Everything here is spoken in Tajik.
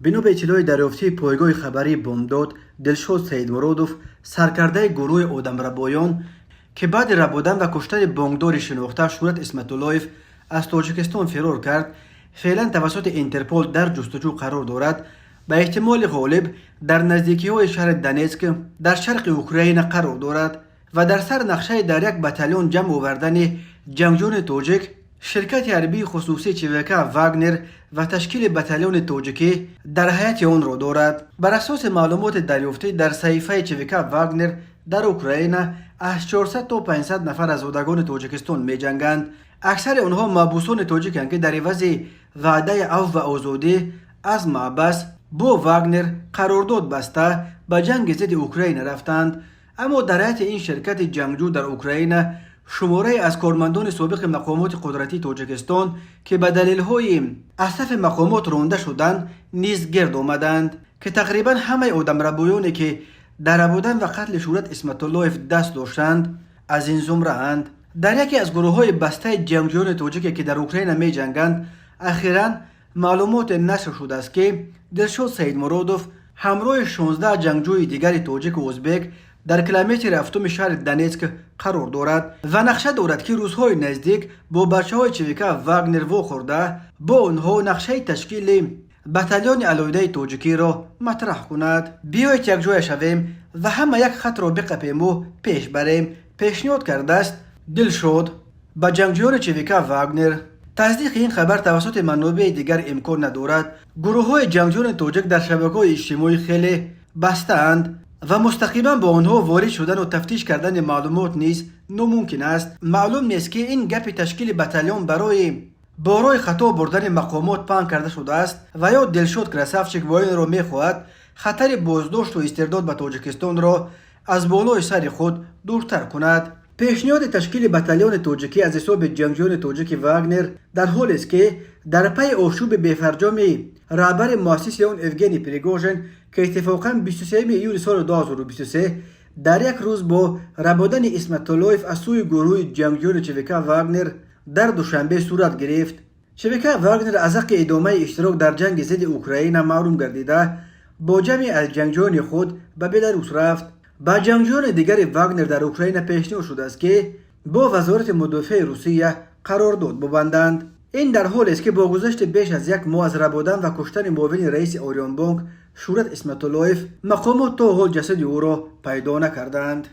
Бино ба иттилои дарёфтии пойгоҳи хабарии «Бомдод», Дилшод Саидмуродов, саркардаи гурӯҳи одамрабоён, ки баъди рабудан ва куштани бонкдори шинохта Шӯҳрат Исматуллоев аз Тоҷикистон фирор кард, феълан тавассути Интерпол дар ҷустуҷӯ қарор дорад, ба эҳтимоли ғолиб дар наздикиҳои шаҳри Донетск дар шарқи Украина қарор дорад ва дар сар нақшаи дар як батальон ҷамъ овардани ҷангҷӯёни тоҷик, ширкати ҳарбии хусусии ЧВК «Вагнер» ва ташкили батальони тоҷикӣ дар ҳайати онро дорад. Бар асоси маълумоти дарёфтӣ дар саҳифаи ЧВК «Вагнер», дар Украина аз 400 то 500 нафар аз зодагони Тоҷикистон меҷанганд. Аксари онҳо маҳбусони тоҷиканд, ки дар ивази ваъдаи афв ва озодӣ аз маҳбас бо «Вагнер» қарордод баста, ба ҷанги зидди Украина рафтанд. Аммо дар ҳайати ин ширкати ҷангҷӯ дар Украина шуморае аз кормандони собиқи мақомоти қудратии Тоҷикистон, ки ба далелҳои аз сафи мақомот ронда шуданд, низ гирд омаданд, ки тақрибан ҳамаи одамрабоёне, ки дар рабудан ва қатли Шӯҳрат Исматуллоев даст доштанд, аз ин зумраанд. Дар яке аз гурӯҳҳои бастаи ҷангҷӯёни тоҷике, ки дар Украина меҷанганд, ахиран маълумоте нашр шудааст, ки Дилшод Саидмуродов ҳамроҳи 16 ҷангҷӯи дигари тоҷику ӯзбек дар километри ҳафтуми шаҳри Донетск қарор дорад ва нақша дорад, ки рӯзҳои наздик бо бачаҳои ЧВК «Вагнер» вохӯрда, бо онҳо нақшаи ташкили батальони алоҳидаи тоҷикиро матраҳ кунад. «Биёед, якҷоя шавем ва ҳама як хатро биқапему пеш барем», пешниҳод кардааст Дилшод ба ҷангҷӯёни ЧВК «Вагнер». Тасдиқи ин хабар тавассути манобеи дигар имкон надорад. Гурӯҳҳои ҷангҷӯёни тоҷик дар шабакаҳои иҷтимоӣ хеле бастаанд ва мустақиман бо онҳо ворид шудану тафтиш кардани маълумот низ номумкин аст. Маълум нест, ки ин гапи ташкили батальон барои бо роҳи хато бурдани мақомот паҳн карда шудааст ва ё Дилшод Красавчик бо инро мехоҳад хатари боздошту истирдод ба Тоҷикистонро аз болои сари худ дуртар кунад. Пешниҳоди ташкили батальони тоҷикӣ аз ҳисоби ҷангҷӯёни тоҷики «Вагнер» дар ҳолест, ки дар пайи ошӯби бефарҷоми раҳбари муассиси он Евгений Пригожин, ки иттифоқан 23 июли соли 2023 дар як рӯз бо рабудани Исматуллоев аз сӯи гурӯҳи ҷангҷӯёни ЧВК «Вагнер» дар Душанбе сурат гирифт, ЧВК «Вагнер» аз ҳаққи идомаи иштирок дар ҷанги зидди Украина маҳрум гардида, бо ҷамъе аз ҷангҷӯёни худ ба Беларус рафт. Ба ҷангҷӯёни дигари «Вагнер» дар Украина пешниҳод шудааст, ки бо Вазорати мудофиаи Русия қарордод бубанданд. Ин дар ҳолест, ки бо гузашти беш аз як моҳ аз рабудан ва куштани муовини раиси Орионбонк Шӯҳрат Исматуллоев, мақомот то ҳол ҷасади ӯро пайдо накардаанд.